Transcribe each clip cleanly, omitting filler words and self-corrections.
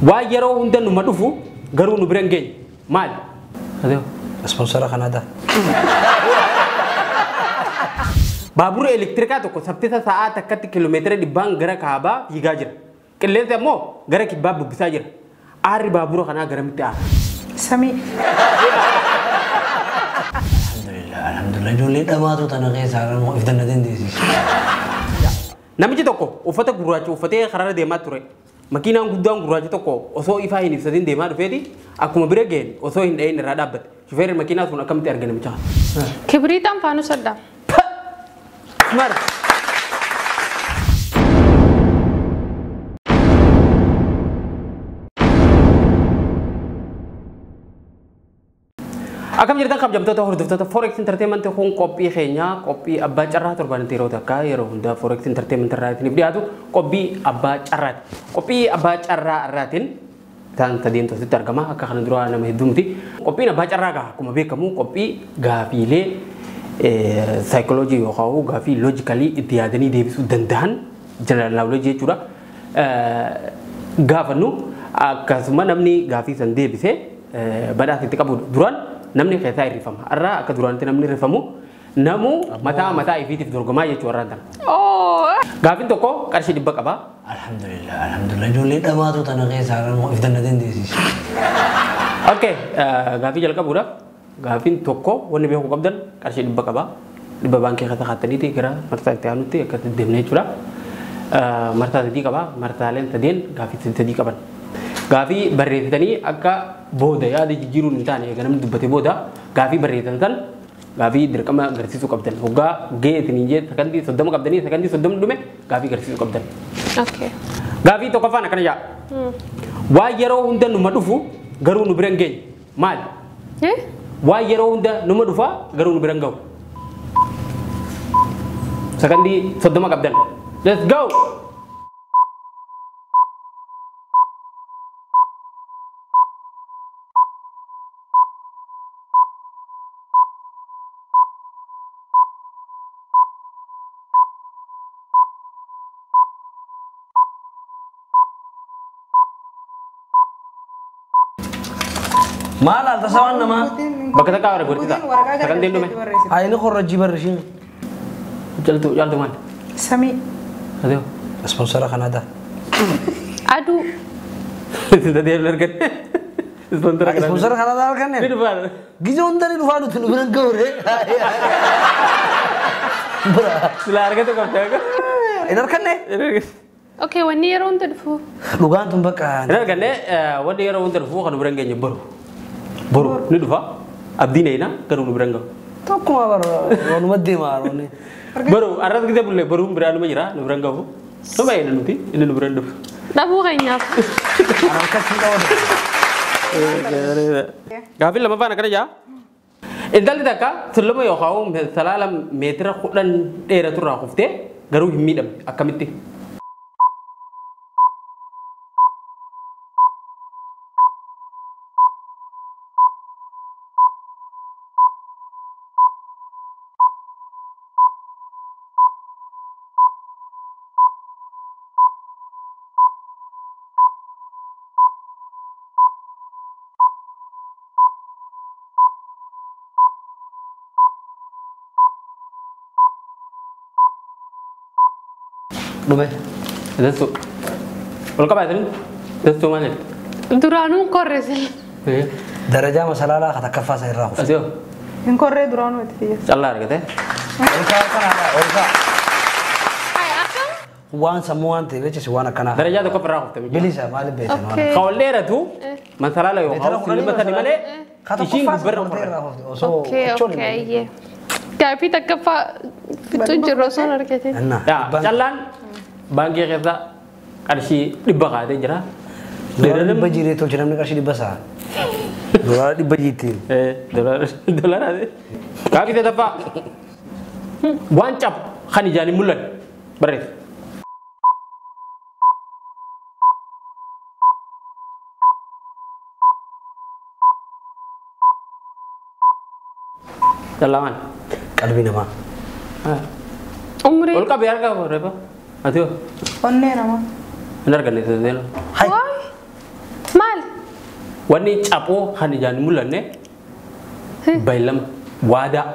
Waan yeroo hunda numa dhufu garuu nu bira hin geenye. Maali? Adeemu. Ispoonsara kanaadha. Baaburri elektirikaa tokko saffisa sa'aa takkatti kiiloomeetira 100 gara kaabaa fiigaa jira. Qilleensi ammoo gara kibbaa bubbisaa jira. Aarri baabura kanaa garamitti aara? Samii. Alhamdulillah, alhamdulillah. Ijoollee dhamaatu tana keessaa immoo if danna dandeessisi. Namichi tokko uffata gurraacha uffatee karaarra deemaa ture. Makiinaan guddaan gurraachi tokko osoo ifaa hin ibsatin deemaa dhufeeti akkuma bira ga'een osoo hin dha'in irraa dhaabbate. Shufeerri makiinaa sun akkamitti arge namicha kana? Kibriitaan faanus adda. Smart. Akkam jirtan kabajamtoota hordoftoota Forex Entertainment kun qophii keenya qophii abbaa carraa torbanitti yeroo takka yeroo hundaa Forex Entertainment irraa isiniif dhiyaatu qophii abbaa carraati. Qophii abbaa carraa irraatiin isaan sadeen asitti argama akka kana duraa nama hedduu miti. Qophiin abbaa carraa gaa akkuma beekamu qophii gaafiilee saayikoloojii yookaan gaafii loojikalii itti yaadanii deebisuu danda'an jeneraal naawolojii jechuudha. Gaafannu akkasuma namni gaafii san deebisee badhaasa itti qabudha. Duraan namni keessaa hirrifama. Har'a akka duraanitti namni hirrifamu namu mataa mataa ifiitiif dorgomaa jechuudha har'aan tana. Gaafiin tokko qarshii 100 qaba. Alhamdulillah, alhamdulillah. Ijoollee dhamaatu tana keessaa immoo if danna dandeessisi. Okay, gaafii jalqabuudhaaf gaafiin tokko wanni beekuu qabdan qarshii 100 qaba. 100 baankii keessa kaa'attaniiti gara marsaa itti aanutti akkasitti deemnee jechuudha. Marsaa 3 qaba. Marsaaleen sadeen gaafii 3 qaban. Gaafii barreessitanii akka booda yaada jijjiiruun hin taane eega namni dubbate booda gaafii barreessan san gaafii dirqama agarsiisuu qabdan. Hoggaa ga'ee isiniin jee sakandii 30 qabdanii sakandii 30 dhume gaafii agarsiisuu qabdan. Okay. Gaafii tokkoffaan akkana jedha. Waan yeroo hunda numa dhufu garuu nu bira hin geenye. Maali? Waan yeroo hunda numa dhufa garuu nu bira hin gahu. Sakandii 30 qabdan. Let's go! Maal alta waan namaa? Bakka takka warra godhita. Saganteen dhume. Ayini qorrajii barrishiin. Caaltu caaltu maal? Samii. Adeemu. Ispoonsara kanaadha. Aduu. Sadeen arganne. Ispoonsara kanaadha. Ispoonsara kanaadha arganne. Ni dhufaa. Gizee hunda ni dhufaa nuti nu biran ga'uure. Bira. Silaa argate qabdee akka. Hin arganne. Okay, wanni yeroo hunda dhufu. Dhugaan tun bakka. Hin arganne wanni yeroo hunda dhufu kan nu biran geenye boru. Boru ni dhufa. Abdiin eeyina garuu nu biran gahu. Tokkuma bara waanuma deemaa haroonni. Boru arras gizee bullee boruun biraa numa jira nu biran gahu. Numa eeyina nuti inni nu biran dhufu. Dhabuu keenyaaf. Akkasiin qabatu. Gaafiin lammaffaan akkana jaa. Intalli takka tulluma yookaan salaala meetira 10 dheeratu irraa kuftee garuu hin miidhamne akkamitti? Dhume. Dastuu. Ol qabaa isin? Dastuu maal jedhe? Duraanuu hin korre sila. Darajaa masalaalaa ka takkaffaa isa irraa kufe. Asii hoo? Hin korree duraanuu itti fiyya. Callaa argate. Ol kaa kanaadha ol kaa. Ay akkam? Waan sammuu waan ta'eef jecha waan akkanaa. Darajaa tokko irraa kufte. Bilisa maaliif beektan waan. Okay. Ka ol dheeratu masalaala Meetira yookaan kudhanii silma sani malee Ka ishiin tokkoffaa gubbarra isa korre. irraa kufte osoo Okay, achoon okay, yeah. Gaaffii takkaffaa fixuu jirru osoo hin argatin. Anna. Yaa callaan baankii keessa qarshii 100 kaa'atee jira. Doolaara 100 jiiree tolche namni qarshii 100 sa'a. Doolaara 100 jiittiin. Doolaara. Gaaffii sadaffaa. Waan cabu kan ijaan hin mul'anne barreessi. Callaa maal? Qalbii namaa. Umrii. Ol qabee harka reefa. Ati hoo? Onnee namaa. Hin arganne sadeen. Hai. Waay. Wanni caphoo kan ijaan hin mul'anne beellama waadaa.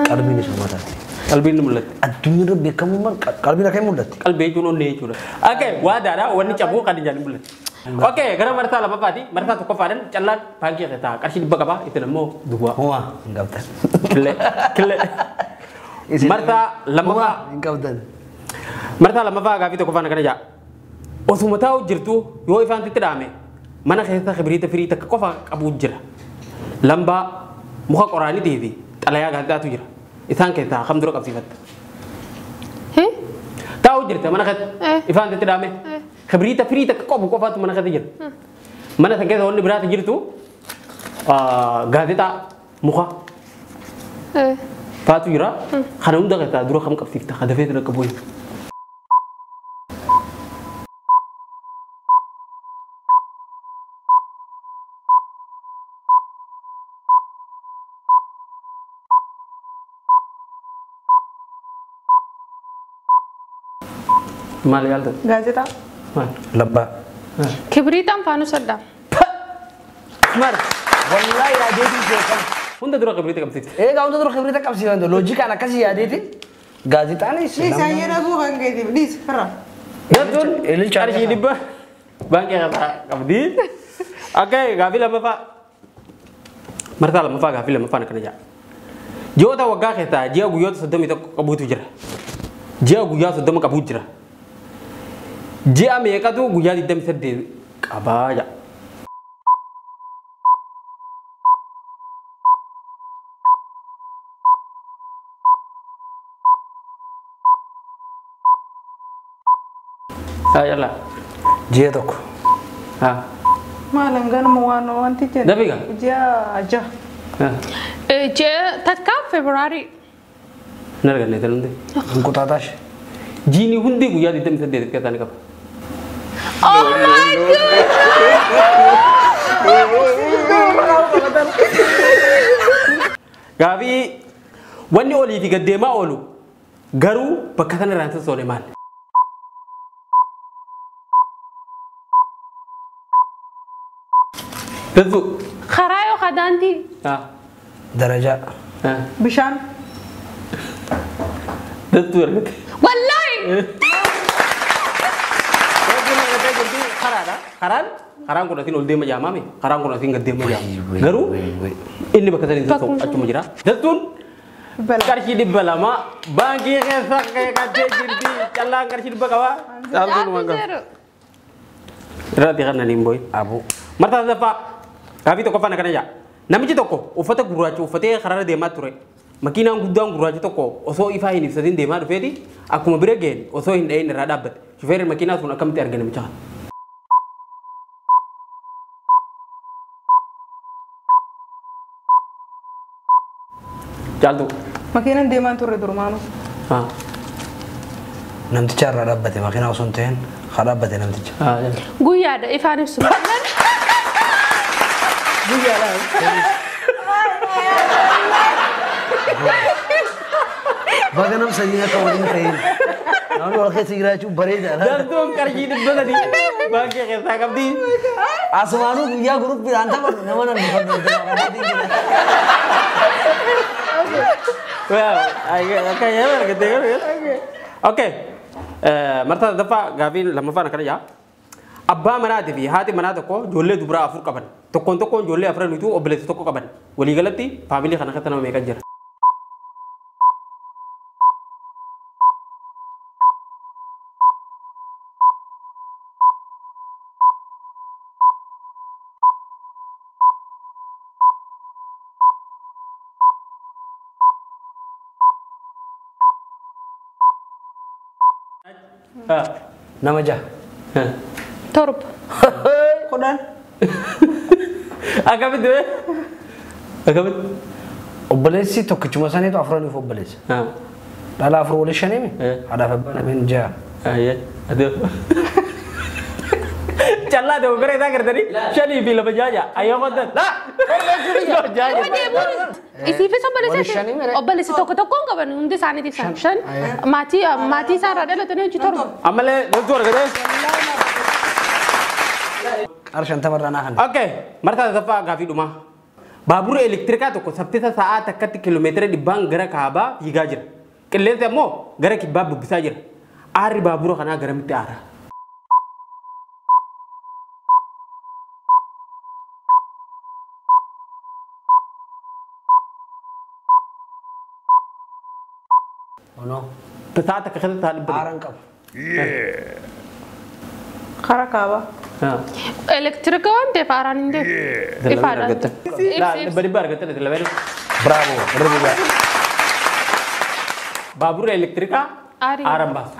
Qalbiin isuma taate. Qalbiin ni mul'atti. Addunyaarra beekamummaan qalbiin akka hin mul'atte. Qalbii jechuun onnee jechuudha. Okay, waadaadha wanni caphoo kan ijaan hin mul'anne. Okay, gara marsaa lammaffaati. Marsaa tokkoffaadhaan callaan baankii keessa taa'a. Qarshii 100 qabaa ittiin ammoo duwwaa. Homaa hin qabdan. Killee killee. Marsaa lammaffaa. Hin qabdan. Marsaa lammaffaa gaaffii tokkoffaan akkana jedha. Osuma taa'u jirtu yoo ifaan sitti dhaame mana keessa kibiriita firii takka qofa qabu jira. Lambaa muka qoraaniitii fi xalayaa gaazexaatu jira. Isaan keessaa kam dura qabsiifatta? Taa'u jirta mana keessa ifaan sitti dhaame kibiriita firii takka qabu qofaatu mana keessa jira. Mana san keessa wanni biraatu jirtu gaazexaa muka faatu jira. Kana hunda keessaa dura kam qabsiifta? Ka dafee dura qabu. Maal yaalta? Gaazexaa. Maal? Labbaa. Kibriitaan faanus adda. Maal? Wallaahi yaadeetiin beekama. Hunda dura kibriita qabsiifte. Egaa hunda dura kibriita qabsiifan loojikaan akkasii yaadeetiin gaazexaanis. Dhiisi ayyee dhaguu kan keetiif dhiisi firra. Gartuun qarshii 100 baankii keessaa qabdi. Okay, gaaffii lammaffaa. Marsaa lammaffaa gaaffii lammaffaan akkana jedha. Ji'oota waggaa keessaa ji'a guyyoota 31 qabuutu jira. Ji'a guyyaa 30 qabuutu jira. Ji'a meeqatu guyyaa 28 qabaa jedha. Yalla. Ji'a tokko. Haa. Maal hanganuma waan wanti jennu. Dafiga. Ji'a jaha. Ji'a takka Febraarii. Hin arganne tan hundi. Inqutaaxaash. Jiini hundi guyyaa 28 keessaa ni qaba. Oh my God! Gaaffii wanni olii fi gad deemaa oolu garuu bakka sana irraa hin sossoone maal? Tasuu. Karaa yookaan daandii. Darajaa. Bishaan. Tasuu argate. Wallaahi! Karaadha. Karaan karaan kun asiin ol deema jaamaame karaan kun asiin gad deema jaama. Garuu inni bakka sana hin sosso'u achuma jira. Tasuun qarshii 200 baankii keessa qaqqabdee jirti. Callaan qarshii 100 qaba. Caaltuun waan qaba. Irratti kan nani hin boo'in. Aboo. Marsaa sadaffaa gaaffii tokkoffaan akkana jedha. Namichi tokko uffata gurraacha uffatee karaarra deemaa ture. Makiinaan guddaan gurraachi tokko osoo ifaa hin ibsatin deemaa dhufeeti akkuma bira ga'een osoo hin dha'in irraa dhaabbate. Shufeerri makiinaa sun akkamitti arge namicha kana? Caaltuu. Makiinaan deemaa turre durumaanuu. Namticha irraa dhaabbate makiinaa osoo hin ta'in haa dhaabbate namticha. Guyyaadha ifaan ibsu. Guyyaadha. Baga nam sanyii akka waliin ta'in. Namni wal keessa jiraachuu bareedaadha. Dartuun qarshii 300 baankii keessaa qabdi. Asumaanuu guyyaa guruppiidhaan taphatu nama nan dhufan. Okay. Marsaa sadaffaa gaaffii lammaffaan akkana jedha. Abbaa manaatii fi haati manaa tokko ijoollee dubaraa 4 qaban. Tokkoon tokkoon ijoollee afraniitu obboleessa tokko qaban. Waliigalatti faamilii kana keessa nama meeqa jira? Nama jaha. Torba. 10. Akkamitti? Akkamitti? Obboleessi tokkichuma saniitu afraniif obboleessa. Dhala 4 waliin 5 haadhaaf abbaan lameen 6. Callaa dogoggora isaa gartanii 5 fi 2 6 ja'a. Ayyoo qottan. Isiifis obboleessa obboleessi tokko tokkoon qaban hundi isaaniitiif 5 maatii isaa irraa dhalatanii hojii 7. Ammallee loltuu argatee. Qara 50 irraa naa kan. Okay, marsaa sadaffaa gaafii dhumaa. Baaburri elektirikaa tokko saffisa sa'aa takkatti kiiloomeetira 100n gara kaabaa fiigaa jira. Qilleensi ammoo gara kibbaa bubbisaa jira. Aarri baabura kanaa garamitti aara? Onoo. Sa'aa takka keessatti sa'aa 100. Aara hin qabu. Karaa kaabaa. Elektirika waan ta'eef aaraan hin deemu. Ifaadha. Ibsi ibsi. 100 argatte lameen. Bravo. Irra. Baaburri elektirikaa Aarii. aaraan baasu.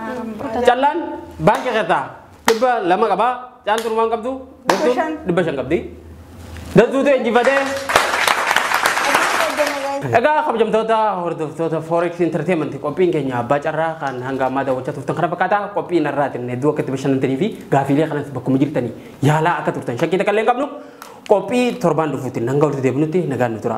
Callaan baankii keessaa 200 qabaa. Caaltuun waan qabdu. Dassuun 500. 500 qabdi. Dassuutu injifatee. Egaa kabajamtoota hordoftoota Forex Entertainment, qophiin keenya abbaa carraa kan hanga ammaa daawwachaa turtan kana fakkaata. Qophiin irraatiin hedduu akka itti bashannantanii fi gaafiilee kanas bakkuma jirtanii yaalaa akka turtan shakkii takka illee hin qabnu. Qophii torbaan dhufuutiin hanga walitti deebinutti nagaan nu tura.